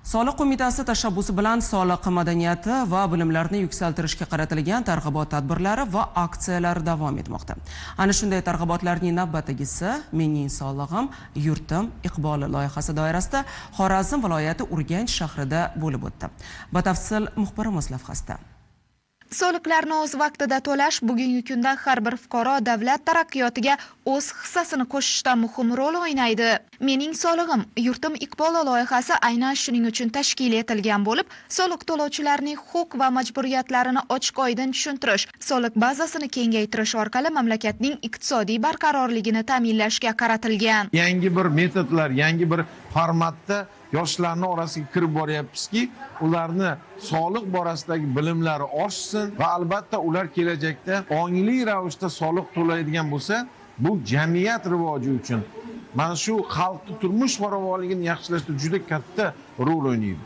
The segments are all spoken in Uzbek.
Soliq qo'mitasi tashabbusi bilan soliq madaniyati va bilimlarni yuksaltirishga qaratilgan targ'ibot tadbirlari va aksiyalari davom etmoqda. Ana shunday targ'ibotlarning navbatdagisi "Mening solig'im, yurtim iqboli" loyihasi doirasida Xorazm viloyati Urganch shahrida bo'lib o'tdi. Batafsil muxbirimiz lavhasida. Soliqlarni o'z vaqtida to'lash bugungi kunda har bir fuqaro davlat taraqqiyotiga o'z hissasini qo'shishda muhim rol o'ynaydi. "Mening solig'im, yurtim iqboli" loyihasi aynan shuning uchun tashkil etilgan bo'lib, soliq to'lovchilarning huquq va majburiyatlarini ochiq-oydin tushuntirish, soliq bazasini kengaytirish orqali mamlakatning iqtisodiy barqarorligini ta'minlashga qaratilgan. Yangi bir metodlar, yangi bir formatda yoshlarni orasiga kirib boryapmizki, ularni soliq borasidagi bilimlari oshsin va albatta ular kelajakda ongli ravishda soliq to'laydigan bo'lsa, bu jamiyat rivoji uchun, mana shu xalqni turmush farovonligini yaxshilashda juda katta rol o'ynaydi.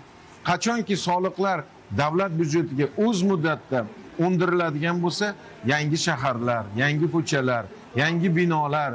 Qachonki soliqlar davlat byudjetiga o'z muddatda undiriladigan bo'lsa, yangi shaharlar, yangi ko'chalar, yangi binolar,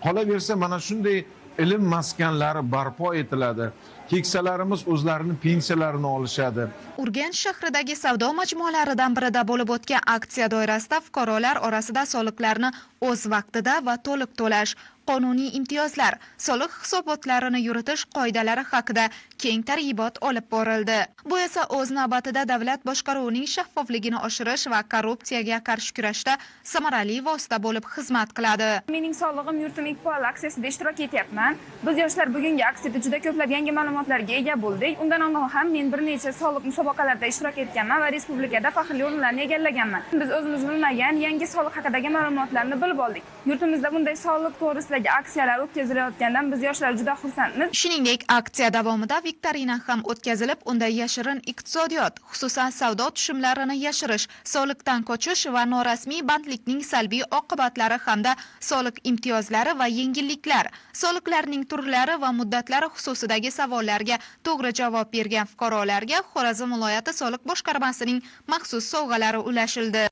qolaversa mana shunday ilm maskanlari barpo etiladi. Keksalarimiz o'zlarini pensiyalarini olishadi. Urganch shahridagi savdo majmualaridan birida bo'lib o'tgan aksiya doirasida fuqarolar orasida soliqlarni o'z vaqtida va to'liq to'lash, qonuniy imtiyozlar, soliq hisobotlarini yuritish qoidalari haqida keng targ'ibot olib borildi. Bu esa o'z navbatida davlat boshqaruvining shaffofligini oshirish va korrupsiyaga qarshi kurashda samarali vosita bo'lib xizmat qiladi. "Mening solig'im, yurtim iqboli" aksiyasida ishtirok etyapman. Biz, yoshlar, bugungi aksiyada juda ko'plab yangi ma'lumotlarga ega bo'ldik. Undan oldin ham men bir necha soliq musobaqalarida ishtirok etganman va respublikada faxrli o'rinlarni egallaganman. Biz o'zimiz bilmagan yangi soliq haqidagi ma'lumotlarni bilib oldik. Yurtimizda bunday soliq to'g'risidagi aksiyalar o'tkazilayotganidan biz, yoshlar, juda xursandmiz. Shuningdek, aksiya davomida viktorina ham o'tkazilib, unda yashirin iqtisodiyot, xususan savdo tushumlarini yashirish, soliqdan qochish va norasmiy bandlikning salbiy oqibatlari hamda soliq imtiyozlari va yengilliklar, soliqlarning turlari va muddatlari xususidagi savollarga to'g'ri javob bergan fuqarolarga Xorazm viloyati soliq boshqarmasining maxsus sovg'alari ulashildi.